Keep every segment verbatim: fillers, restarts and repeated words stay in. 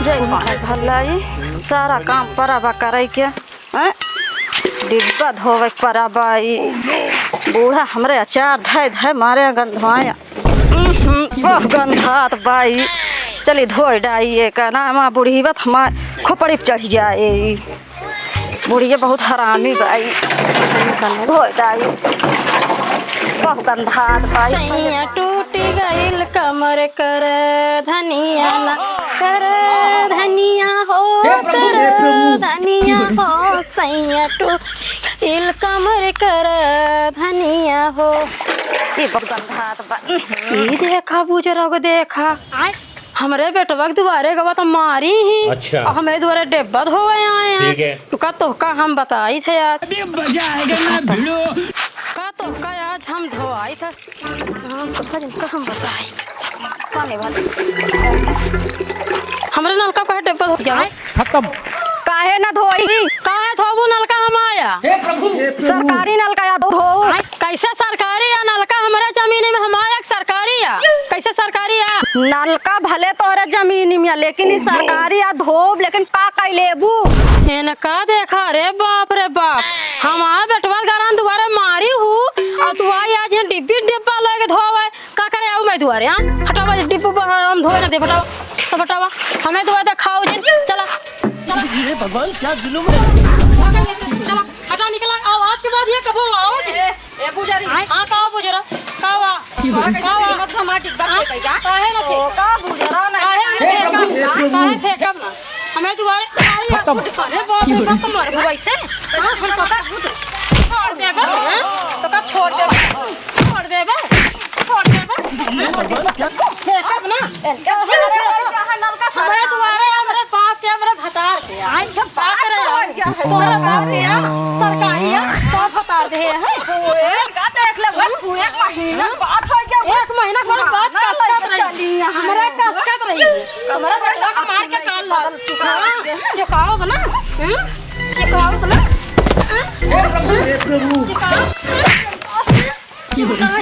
जय माँ भलाई, सारा काम परा बा करे के। हैं? डिब्बा धोवे के परा बा ई। बूढ़ा हमरे अचार धय धय मारे गंधवाया। उहुं, ओह गंधात बा ई। चली धोए डाई एका नामा बुढ़ी बत हमार खोपड़ी पे चढ़ जाए ई। बुढ़िया बहुत हरामी बाई। धोए दाई। बहुत गंधात बाई। सैया टूट गइल कमर कर धनिया ना कर धनिया हो हे प्रभु, कर हे प्रभु। धनिया हो सैया टूट गइल कमर कर धनिया हो। ये बहुत गंधात बा। ई देखा बुजुर्ग देखा। हमरे बेटवा के दुआरे गवा तो मारी ही। अच्छा। और हमरे दुआरे डेब्बा धोवे आए हैं। ठीक है। तो का तोहका हम बताई थे आज। अभी मजा आएगा ना भिड़ो। का तोहका आज हम धोआई थे। हम तोहका जिनका हम बताई। कौन है भाई? हमरे नलका काहे डेब्बा धो गया? खत्म। काहे ना धोई? काहे धोबू नलका हम आया? हे प्रभु। सरकारी नलका या धो। कैसे सरकारी या नलका हमरे जमीन में हमारा एक सरकारी या? कैसे सरकारी या? नलका भले तोहरे जमीन में, लेकिन ई सरकारी या धोब, लेकिन का कई लेबू? इनका देखा रे बाप रे बाप, हमारा बेटवा गरान दुआरे मारी हूँ, और तू आई आज यहाँ डिब्बी डिब्बा लेके धोवे, का करे आऊ मैं दुआरे, हाँ? हटावा डिब्बू बा-, हम धोए ना दे, हटावा, सब हटावा, हमें दुआ देखाओ जिन, चला, चला। ये भगवान क्या जुल्म है। भागल ये से, चला, हटा निकला, आओ, आज के बाद ये कबो आओ जिन। ए, ए, बुजरी। हाँ, का बुजरा? का बा? का बा? मत हमार डिब्बा हाँ? फेंकै का? काहे ना ओ, फेंकब? का बुजरा ना? काहे ना फेंकब? काहे फेंकब ना? हमें दुआरे, अरे, खत्म। अरे बाप रे बाप, तो मर गई वैसे। हाँ, हम तो का छोड़ देबे, हाँ? तो का छोड़ देबे? छोड़ देबे? छोड़ देबे? ये भगवान क्या? फेंकब ना? हमारे दुआरे, हमारे बाप के, हमारे भतार के। आई, जब बात करे हो, तोहरा बाप के, सरकारी है, तो भतार दे है। ओए, का देख ले, ओए, तू एक महीना बात हो गया। एक महीना के बाद ना, कसकत रही। चली यहाँ। हमरा कसकत रही। हमरा बेटा मार के काल ला। हाँ, चुकाओ बना। हम्म? चुकाओ बना। हे प्रभु, हे प्रभु। चुकाओ। चुकाओ।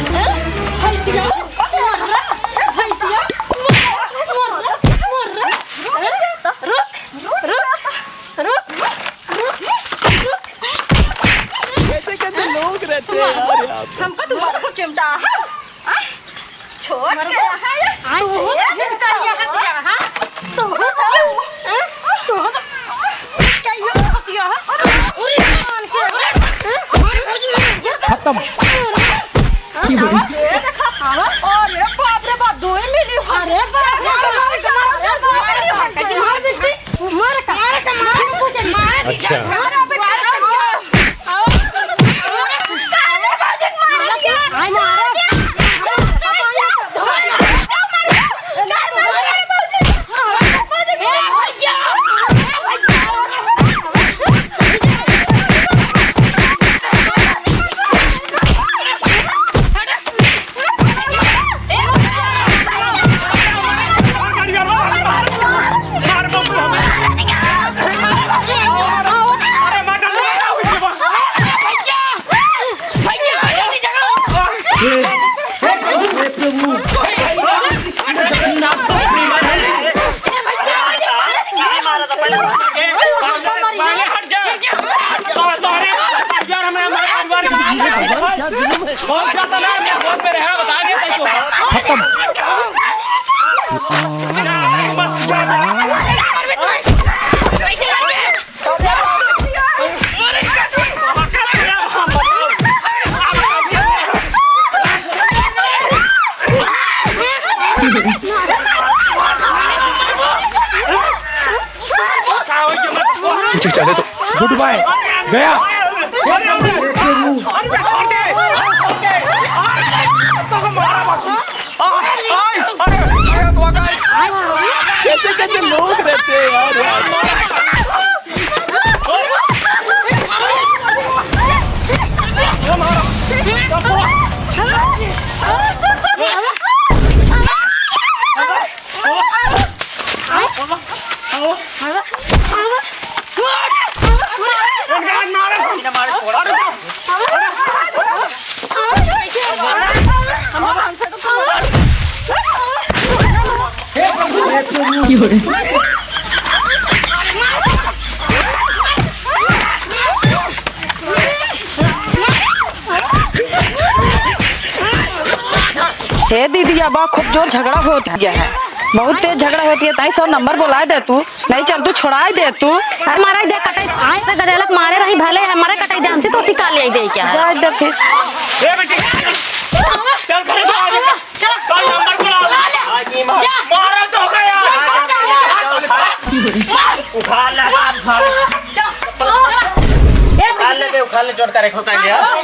हैं? भैंसिया, मर रहा। भैंसिया, मर रहा, मर रहा। हैं? रुक, रुक, रुक। कैसे कैसे लोग रहते हैं यार यहाँ पे। हमका तुम्हारा कुछ चिमटा है? हाँ? छोड़ के रहा है। तू हो तो फिर का यहाँ से यहाँ? तू हो तो, हाँ? तू हो तो क्या यहाँ फंस गया है? अरे, अरे, मान के, हाँ? अरे, खत्म। हाँ? ये देखा, हाँ? अरे बाप रे बाप, दो ही मिली। अरे बाप रे बाप, अरे बाप रे बाप, अरे बाप रे बाप। मार का, मार का, मार का, मार का। अच्छा। ये भगवान, क्या जुल्म है। खत्म। गुड बाय, गया। कैसे कैसे लोग रहते हैं यार, यार। हे दीदी, अब खूब जोर झगड़ा होत है, बहुत तेज झगड़ा होत है, ताई सौ नंबर बोलाए दे तू, नहीं चल तू छोड़ाए दे तू। अरे मारा दे कटाई, गदेलक मारे रही भले है, मारे कटाई जानती तो उसी काल ले दे क्या है? जाए दे फिर। ए बेटी, चल घर पे आ जा। चल, चल नंबर बोला। ला ले। आज नहीं मार। जा। मारा तो होगा यार। उठा ले, उठा ले। ए, उठा ले बे, उठा ले, जोर करे, खोता लिया। चलो,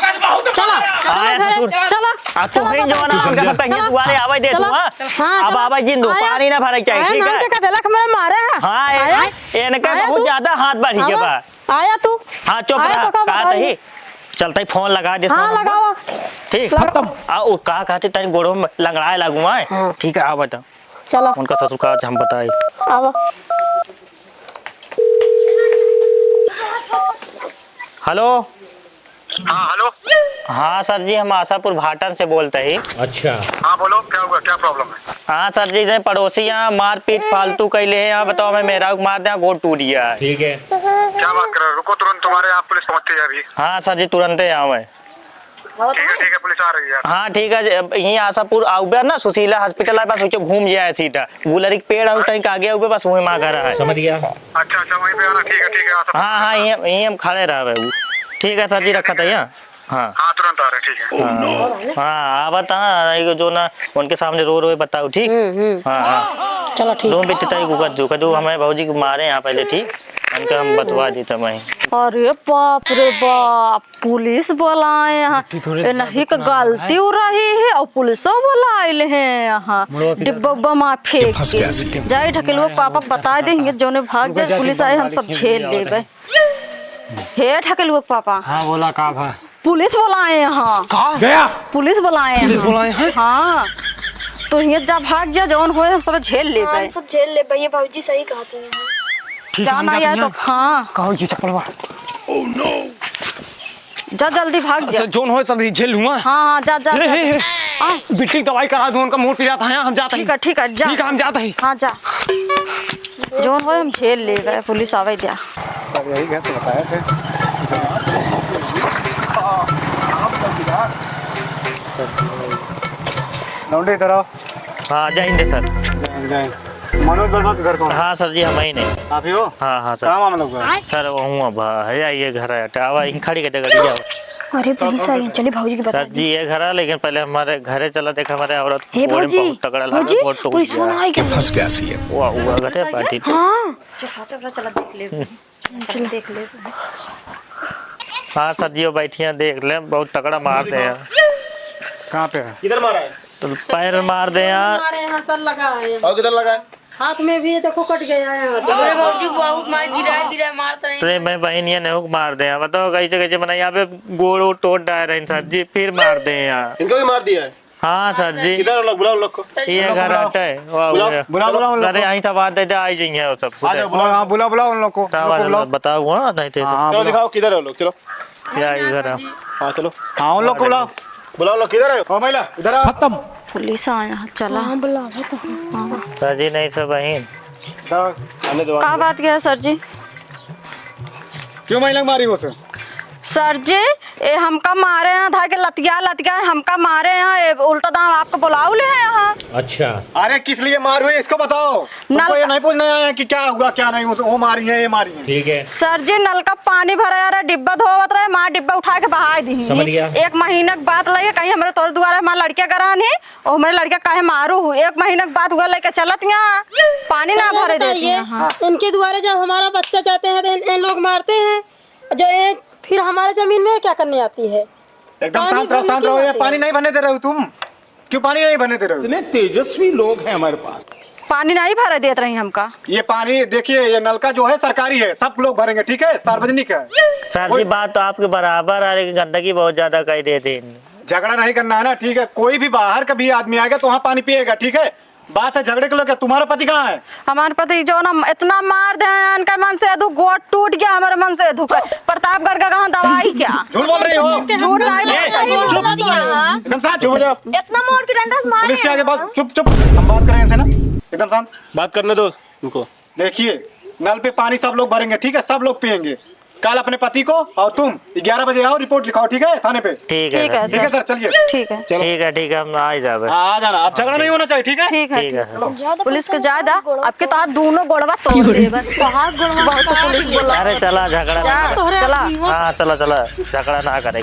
चलो, आया घरे, ससुर। चलो। आ, तू चलो, ही जो ना, चलो, उनका सब पहले चलो। दुआरे आवे दे तू, चलो। हाँ? हाँ, अब चलो। आवे जिन दो, आया। पानी ना भरे चाहिए, आया, ठीक नाम है? के का देलक, हमारे मारे है। हाँ, ए, आया। इनका आया बहुत तू। ज्यादा हाथ बढ़ी के आवा। बा। आया तू। हाँ, चुप आया रहा, तो का कहा बताई? तही। चलता ही फोन लगा दे, हाँ, सौ नंबर। लगावा। ठीक। लगा। खत्म। आ, उ का कहते, तनी गोड़ो में लंगड़ाए लागू आए। हाँ। ठीक है, आ बता। चला। उनका ससुर का आज हम बताई। आवा। हेलो। हाँ, हेलो। हाँ सर जी, हम आशापुर भाटन से बोलते ही। अच्छा। हाँ, बोलो, क्या हुआ, क्या प्रॉब्लम है? हाँ सर जी, इधर पड़ोसी यहाँ मारपीट फालतू कैले हैं, यहाँ बताओ, हमें मेहरारू के मार दे, गोड़ टूट गया है। ठीक है। क्या बात कर रहे हो? रुको तुरंत, तुम्हारे यहाँ पुलिस पहुँचती है अभी। हाँ सर जी, तुरंत ही आवे। ठीक है, ठीक है, पुलिस आ रही है। हाँ ठीक है, अब यहीं आशापुर आउबे ना, सुशीला हॉस्पिटल है, बस उसे घूम जाए सीधा। गुलरी के पेड़ और कहीं के आगे आउबे, बस वहीं माँ घर है। समझ गया। अच्छा, अच्छा, वहीं पे आना, ठीक है, ठीक है, आ सकते हाँ, हाँ, हैं। यहीं, यहीं हम खड़े रहबे। ठीक है सर जी, रखत है यहाँ। हाँ। हाँ, तुरंत आ रहे, ठीक है। हाँ, हाँ, आवत हाँ, ये जो ना, उनके सामने रो रो बताओ, ठीक? हम्म, हम्म। हाँ, हाँ। चलो, ठीक। दो मिनट तक रुका, रुका, जो हमारे भौजी को मारे यहाँ पहले, ठीक? उनका हम बतवा देता मैं। अरे बाप रे बाप, पुलिस बोलाए हैं। ए, नहीं, गलती हो रही है और पुलिसो बोलाइल हैं यहाँ। डिब्बा उब्बा माँ फेंक के। जाए ढकेलुआ के पापा को बता देंगे, जौने भाग जाए, पुलिस आए, हम सब झेल लेबे। हे ढकेलुआ के पापा। हाँ, बोला का भा? पुलिस बोलाए हैं। का? गया? पुलिस बोलाए हैं। पुलिस बोलाए हैं? हाँ। तो हियाँ जा, भाग जा, जौन होए हम सब झेल लेबे। हाँ, हम सब झेल लेबे, ये भौजी सही कहती हैं। ठीक है, हम जाते हैं। हाँ। कहो ये चप्पलवा। जा जल्दी भाग जा। अच्छा, जौन होए सब झेल लूँगा। हाँ, हाँ, जा, जा, जा। बिट्टी की दवाई करा दूँ, उनका मुँह पिरात है, हम जाते हैं। ठीक है, ठीक है, जा। ठीक है, हम जाते हैं। हाँ, जा। जौन होए हम झेल लेबे, पुलिस आवे द्या। सर, यही घर तो बताए थे। लौंडे, इधर आओ। हाँ, जय हिंद सर। जय हिंद, जय हिंद। मनोज वर्मा के घर कौन? हाँ सर जी, हम ही नहीं। आप ही हो? हाँ, हाँ सर। का मामला हुआ? सर, वो हुआ भा-, है, ये घर है, आवा, इन खड़ी कर दे गाड़ी, जाओ। अरे पुलिस आई है, चलिए भौजी के बता सर जी, ये घर है, लेकिन पहले हमारे घरे चला, देख हमारे औरत हे भौजी, बहुत तगड़ा लगा, भौजी, बहुत टूट पुलिस गया। वाला आई क्या? फंस गया सीएम। वाह, हुआ घटे पार्टी। हाँ। चलो, चलो, चलो, देख ले। चलो, देख ले। हाँ सर जी, वो बैठिया देख ले, बहुत तगड़ा मार दे हैं। कहाँ पे है? किधर मारा है? तो पैर मार दे यार। हमारे यहाँ सर लगा है। और किधर लगा है? हाथ में भी, ये देखो, कट गया है हाथ। अरे बाबूजी, बहुत मार गिरा है, गिरा है, मारता नहीं। तो मैं बहन ये नहीं मार दे यार, बताओ कैसे कैसे बनाई? यहाँ पे गोड़ वोड़ तोड़ डाल रहे हैं सर जी, फिर मार दे यार। इनको भी मार दिया है? हाँ सर जी। किधर लोग, बुलाओ लोग को। ये घर हटे। वाह, बुलाओ, वाह। बुलाओ, बुलाओ उन लोग अरे को। यहीं सब बात दे दे, आई जाइए वो सब। आ जाओ, बुलाओ। हाँ, बुलाओ, बुलाओ उन लोग को। उन लोग को बुलाओ। बताओ, हाँ, नहीं तो हाँ, चलो बुलाओ। दिखाओ किधर है लोग, चलो। या इधर आओ। हाँ, चलो। हाँ, उन लोग को बुलाओ। बुलाओ लोग, किधर है? ओ महिला, इधर आओ। खत्म। पुलिस आया, चला। हाँ, बुलाओ तो। हाँ। सर जी, नहीं सब बहिन। का बात क्या है सर जी? क्यों महिला मारी हो तो? सर जी, ए हमका मारे हैं, धाके लतिया लतिया हमका मारे हैं, ए उल्टा दाम आपको बुलाऊ ले हैं यहाँ। अच्छा। अरे किस लिए मार हुई इसको बताओ। नल तुमको ये नहीं पूछना है कि क्या हुआ क्या नहीं हुआ, वो मारी है ये मारी है। ठीक है। सर जी नल का पानी भरा रहे, डिब्बा धोवत रहे, माँ डिब्बा उठा के बहाई दी। समझ गया। एक महीना के बात लगे कहीं हमारे तोर दुआरे हमारे लड़किया गरान ही, ओ हमारे लड़किया काहे मारू हूँ? एक महीना के बात हुआ लेके चलत यहाँ पानी ना भरे देती हैं। हाँ। इनके दुआरे जब हमारा बच्चा जाते हैं तो इन, इन लोग मारते हैं। जो ये फिर हमारे जमीन में क्या करने आती है? एकदम शांत रहो, शांत रहो। ये पानी नहीं भरने दे रहे हो तुम, क्यों पानी नहीं भरने दे रहे हो? इतने तेजस्वी लोग हैं हमारे पास। पानी नहीं भरे देत रही हमका। ये पानी देखिए, ये नलका जो है सरकारी है, सब लोग भरेंगे, ठीक है, सार्वजनिक है। सर जी, बात तो आपके बराबर है, लेकिन गंदगी बहुत ज्यादा कर देते हैं। झगड़ा नहीं करना है ना, ठीक है, कोई भी बाहर का भी आदमी आएगा तो वहाँ पानी पिएगा, ठीक है। बात है झगड़े के लेके, तुम्हारा पति कहाँ है? हमारे पति जो ना इतना मार दे हैं, इनका मन से अधू गोड़ टूट गया, हमारे मन से अधू का। प्रतापगढ़ का कहाँ दवाई क्या? झूठ बोल रही हो। झूठ नहीं ये, बोल रही चुप। हूँ। एकदम शांत, चुप हो जाओ। इतना मार के डंडा से मारे पुलिस के आगे हैं। बात, चुप, चुप, हम बात करें इनसे ना, एकदम शांत। बात करने दो। रुको। देखिए, नल पे पानी सब लोग भरेंगे, ठीक है? सब लोग पिएंगे। कल अपने पति को और तुम ग्यारह बजे आओ, रिपोर्ट लिखाओ, ठीक है, थाने पे। ठीक है, ठीक है, सर। ठीक है सर, चलिए। ठीक है। चलो। ठीक है, ठीक है, हम आ ही जाबे। हाँ, आ जाना। अब झगड़ा नहीं होना चाहिए, ठीक है? ठीक है, ठीक है। ठीक है। चलो। पुलिस के जाए दा, आपके तो हाथ दोनों गोड़वा तोड़ देबे। बहुत पुलिस बोला। अरे चला, झगड़ा जा, ना कर। तोहरे चला। आदमी हो। हाँ, चला, चला, झगड़ा ना करे।